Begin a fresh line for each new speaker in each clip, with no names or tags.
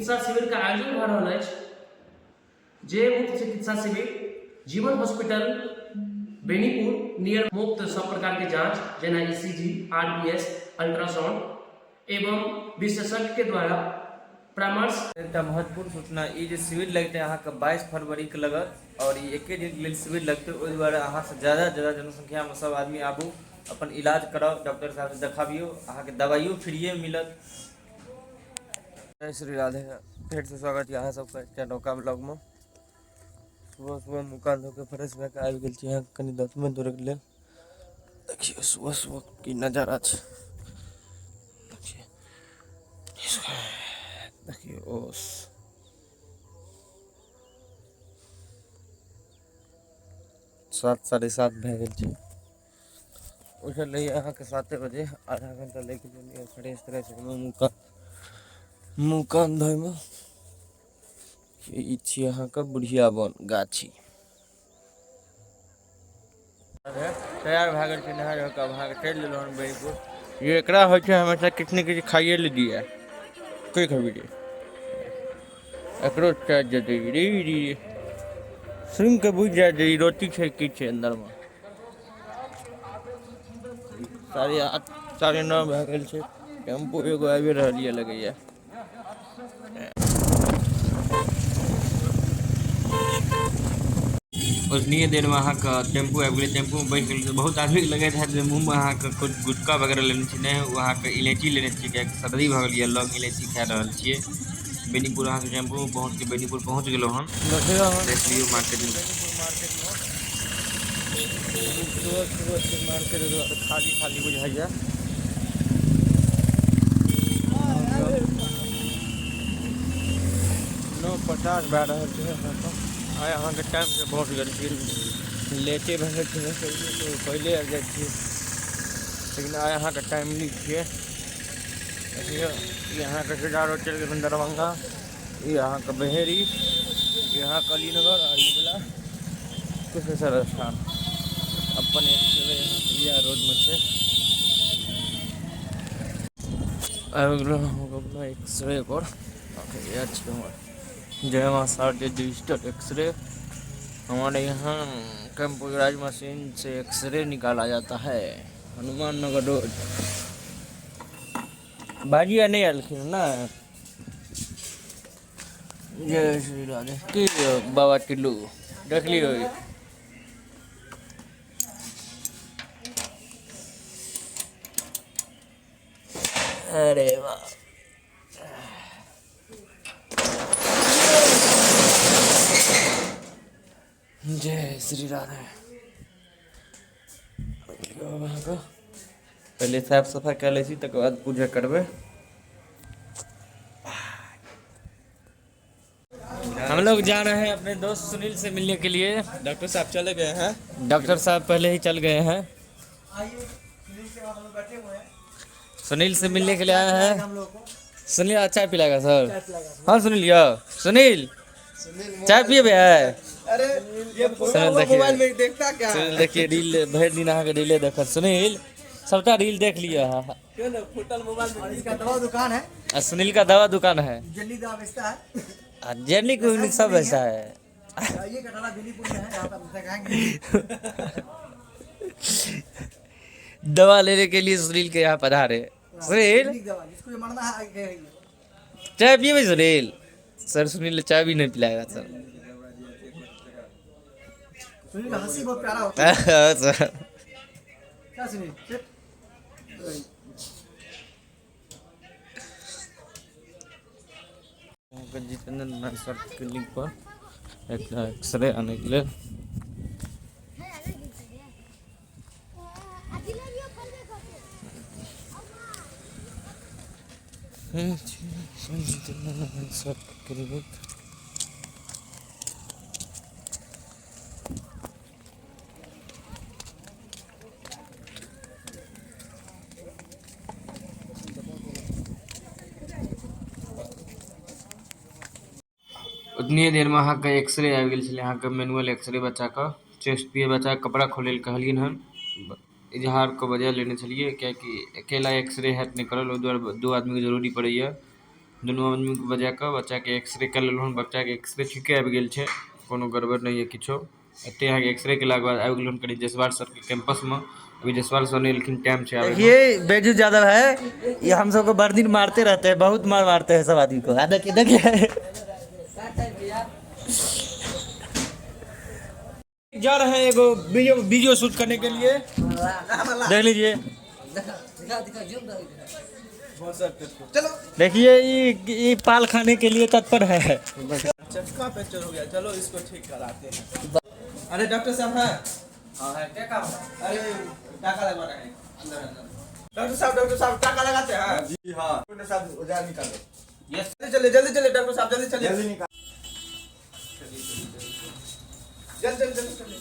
चिकित्सा शिविर के आयोजन भऽ रहल अछि, जे मुफ्त चिकित्सा शिविर जीवन हॉस्पिटल बेनीपुर नियर मुफ्त सब प्रकार के जांच जेना ईसीजी, आरबीएस, अल्ट्रासाउंड एवं विशेषज्ञ के द्वारा परामर्श।
एकटा महत्वपूर्ण सूचना, ई जे शिविर लगतै अहाँके 22 फरवरीके लगत और ई एके दिनके लेल शिविर लगतै। ओहि दुआरे अहाँसँ ज्यादा ज्यादा जनसंख्यामे सब आदमी आबू, अपन इलाज कराउ, डॉक्टर साहबसँ देखाबियौ, अहाँके दवाइयो फ्रीए मिलत। जय श्री राधे, फेरसँ स्वागत यऽ अहाँ सबके एकटा नवका ब्लॉगमे। सुबह सुबह मुँह कान धोके फ्रेश भए कऽ आबि गेल छी अहाँके कनि 10 मिनट दौड़ैके लेल। देखियौ सुबह सुबह की नजारा छै। देखियौ, देखियौ ओस 7 7:30 भए गेल छै। उठल रहियै अहाँके 7 बजे, आधा घंटा लागि गेल फ्रेश त्रेश होइमे, मुँह कान धोइमे। ई छी अहाँके बुढ़िया बन गाछी। तैयार भए गेल छै, नहा धो कऽ अहाँके चलि देलहुँ हन बेनीपुर। ये एकरा होइ छै हमेशा किछु ने किछु खाइए ले दिए। की खेबही रे? एकरो चाहि जेतै रे रे, सुनि कऽ बुझि जाय जे ई रोटी छै की छै अन्दरमे। 8:30 9:30 भए गेल छै। टेम्पू एगो आबि रहल यऽ लगैया। ओतनिए देरमे अहाँके टेम्पू आबि गेलै। टेम्पूमे बैठ गेलै तऽ बहुत आदमीके लगैत हैत जे मुँहमे अहाँके किछु गुटखा वगैरह लेने छी। नहि, ओ अहाँके इलायची लेने छियै, किएकि सर्दी भऽ गेल यऽ, लौंग इलायची खा रहल छियै। बेनीपुर अहाँके टेम्पूमे पहुँच के बेनीपुर पहुँच गेलहुँ हन। देख लियौ मार्केटमे। बेनीपुर मार्केटमे सुबह सुबह मार्केट खाली खाली बुझाइए। 9:50 भए रहल छै अहाँके। आइ अहाँके टाइमसँ पहुँच गेल छी। लेटे भए गेल छै, पहिले आबि जाइ छियै, लेकिन आइ अहाँके टाइमली छियै। देखियौ, ई अहाँके सीधा रोड चलि गेल दरभंगा, ई अहाँके बहेरी, ई अहाँके अलीनगर आ ई वला कुशेश्वर स्थान। अपन एक्सरे अहाँके इएह रोडमे छै। आबि गेलहुँ हम अपना एक्सरे पर। इएह छियै हमर जय माँ शारदे डिजिटल एक्सरे। हमारे यहाँ कंप्यूटराइज मशीन से एक्सरे निकाला जाता है, हनुमान नगर रोड। भाजी नहि आयल ने? जय श्री राधे। की यौ बाबा टिल्लू, देख लियौ। अरे वाह, जय श्री राधे। अहाँके पहिले साफ सफाइ कए लै छी, तकर बाद पूजा करबै। हम लोग जा रहे हैं अपने दोस्त सुनील से मिलने के लिए।
डॉक्टर साहब चले गए हैं।
डॉक्टर साहब पहले ही चल गए हैं। सुनील से मिलने के लिए आए हैं। सुनील आज चाय पिलाएगा सर। हाँ सुनील, यो सुनील चाय पिए है।
अरे ये
सुनील देखिए।
मोबाइल में देखता क्या?
सुनील देखिए, रील भरि दिन अहाँके रीले देखत। सुनील सबटा रील देख लिअ अहाँ।
क्यों ना फुटल मोबाइल में।
इसका दवा दुकान है।
आ सुनील का दवा दुकान है।
जल्दी दवा बेचता है।
आ जेनरिक उनिक सब ऐसा है।
ये कटरा बेनीपुर में है, यहाँ पर दिखाएंगे।
दवा लेने के लिए सुनील के यहाँ पधारे। सुनील
जेनरिक दवा, जिसको जो मरना है आगे कहेंगे।
चाय पिए भाई सुनील सर? सुनील चाय भी नहीं पिलाएगा सर।
सुनील का हंसी बहुत प्यारा होता है।
सर।
क्या सुनील चिप?
जितेंद्र नारायण सर क्लिनिक पर एकटा एक्सरे आनैके लेल। Jitendra Narayan sir clinic. उतनिए देरमे अहाँके एक्सरे आबि गेल छलै, अहाँके मैनुअल एक्सरे बच्चाके चेस्ट पे। बच्चाके कपड़ा खोलै लए कहलियनि हन, इजहारके बजा लेने छलियै, किएकि अकेला एक्सरे हैत नहि करल, ओहि दुआरे दू आदमीके जरूरी पड़ैए। दुनू आदमी के बजा के बच्चा के एक्स-रे कर लेलहुं। बच्चा के एक्स-रे ठीके आबि गेल छै, कोनो गड़बड़ नै ये किछो। एते अहाँ के एक्स-रे केला के बाद आबि गेलहुं कनी जयसवाल सर के कैंपस में। अभी जयसवाल सर नै एलखिन, टाइम छै आबे में।
देखिए बैजू यादव है, ये हम सबको भर दिन मारते रहते हैं, बहुत मार मारते हैं सब आदमी को। देखिए देखिए
जा रहे हैं एगो वीडियो वीडियो शूट करने के लिए, देख लीजिए।
चलो।
देखिए ये पाल खाने के लिए तत्पर है।
चटका पंचर हो गया, चलो इसको ठीक कराते हैं। अरे डॉक्टर साहब हैं? हाँ है, क्या काम है? अरे टाका लगवाना है। अंदर अंदर डॉक्टर साहब टाका लगाते हैं जी। हाँ डॉक्टर साहब, औजार निकालो। यस, जल्दी चले, जल्दी चले डॉक्टर साहब, जल्दी चले, जल्दी निकालो, जल्दी जल्दी जल्दी चले।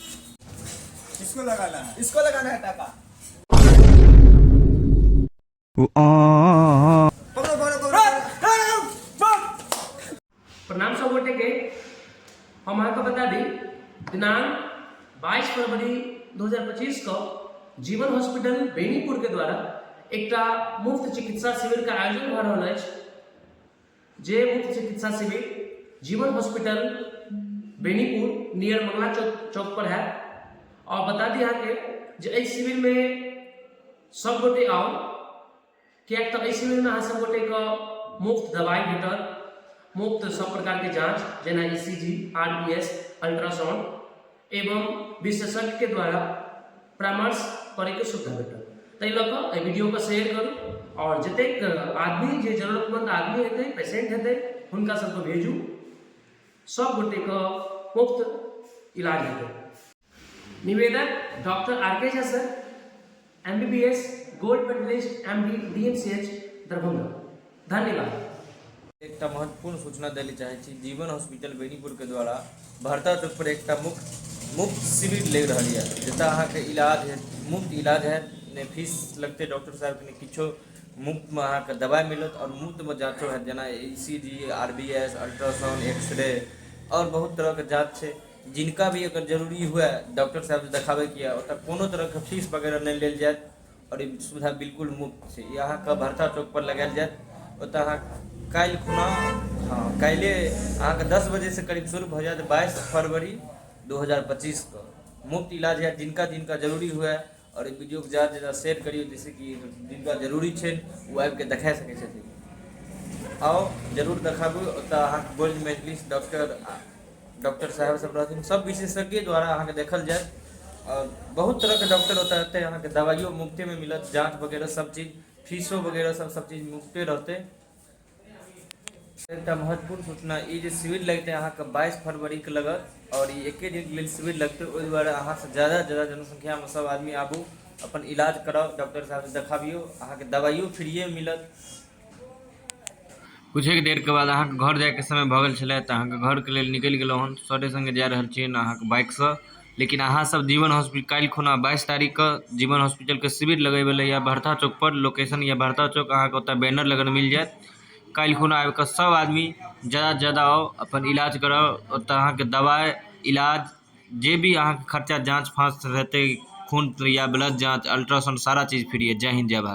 किसको लगाना है?
इसको लगाना है टाका।
पकड़ो पकड़ो पकड़ो।
प्रणाम सब गोटे के। हम अहाँके बता दी, दिनांक 22 फरवरी 2025 को जीवन हॉस्पिटल बेनीपुर के द्वारा एकटा मुफ्त चिकित्सा शिविर के आयोजन भऽ रहल अछि, जे मुफ्त चिकित्सा शिविर जीवन हॉस्पिटल बेनीपुर नियर मंगला चौक चौक पर है। और बता दी अहाँके जे एहि शिविर में सब गोटे आउ, किएक तऽ एहि शिविरमे अहाँ सब गोटेके मुफ्त दवाइ भेटत, मुफ्त सब प्रकारके जाँच जेना ईसीजी, आरबीएस, अल्ट्रासाउंड एवं विशेषज्ञके द्वारा परामर्श करैके सुविधा भेटत। ताहि लऽ कऽ एहि वीडियोके शेयर करू आओर जतेक आदमी जे जरूरतमंद आदमी हेतै, पेशेंट हेतै, हुनका सबके भेजू। सब गोटेके मुफ्त इलाज हेतै। निवेदक doctor R K Jha sir, MBBS, gold medalist, MD, DMCH Darbhanga. धन्यवाद।
एकटा महत्वपूर्ण सूचना दै लए चाहै छी। जीवन हॉस्पिटल बेनीपुर के द्वारा भरता चौक पर एकटा मुफ्त मुफ्त शिविर लागि रहल यऽ, जतऽ अहाँके इलाज हैत, मुफ्त इलाज हैत, नहि फीस लगतै डॉक्टर साहबके, नहि किछो। मुफ्तमे अहाँके दवाइ मिलत आओर मुफ्तमे जाँचो हैत, जेना ECG, RBS, ultrasound, x-ray आओर बहुत तरहके जाँच छै। जिनका भी अगर जरूरी हुए डॉक्टर साहबसँ देखाबैके यऽ, ओतऽ कोनो तरहके फीस वगैरह नहि लेल जायत आओर ई सुविधा बिल्कुल मुफ्त छै। ई अहाँके भरता चौक पर लगायल जायत। ओतऽ अहाँ काल्हि खुना, हँ, काल्हिए अहाँके 10 बजेसँ करीब शुरू भऽ जायत। 22 फरवरी 2025 के मुफ्त इलाज हैत, जिनका जिनका जरूरी हुए। आओर ई वीडियोके ज्यादा से ज्यादा शेयर करियौ, जाहिसँ कि जिनका जरूरी छै ओ आबिके देखा सकै छथिन। आउ, जरूर देखाबू। ओतऽ अहाँके गोल्ड मेडलिस्ट डॉक्टर डॉक्टर साहेब सब रहथिन, सब विशेषज्ञ द्वारा अहाँके देखल जायत आओर बहुत तरहके डॉक्टर ओतऽ एतै। अहाँके दवाइयो मुफ्तेमे मिलत, जाँच वगैरह सब चीज, फीसो वगैरह सब सब चीज मुफ्ते रहतै। एकटा महत्वपूर्ण सूचना, ई जे शिविर लगतै अहाँके 22 फरवरीके लगत आओर ई एके दिनके लेल शिविर लगतै। ओहि दुआरे अहाँसँ ज्यादा से ज्यादा जनसंख्यामे सब आदमी आबू, अपन इलाज कराउ, डॉक्टर साहबसँ देखाबियौ, अहाँके दवाइयो फ्रीए मिलत। कुछ एक देरके बाद अहाँके घर जाइके समय भऽ गेल छलै, तऽ अहाँके घरके लेल निकलि गेलहुँ हन। सरे सङ्गे जा रहल छियनि अहाँके बाइकसँ। लेकिन अहाँ सब जीवन हॉस्पिटल काल्हि खुना 22 तारीखके जीवन हॉस्पिटलके शिविर लगेबै लए यऽ भरथा चौक पर। लोकेशन यऽ भरथा चौक, अहाँके ओतऽ बैनर लगल मिल जायत। काल्हि खुना आबि कऽ सब आदमी ज्यादा से ज्यादा आउ, अपन इलाज कराउ। ओतऽ अहाँके दवाइ, इलाज, जे भी अहाँके खर्चा जाँच फाँच हेतै, खून या ब्लड जाँच, अल्ट्रासाउंड, सारा चीज फ्री यऽ। जय हिन्द, जय भारत।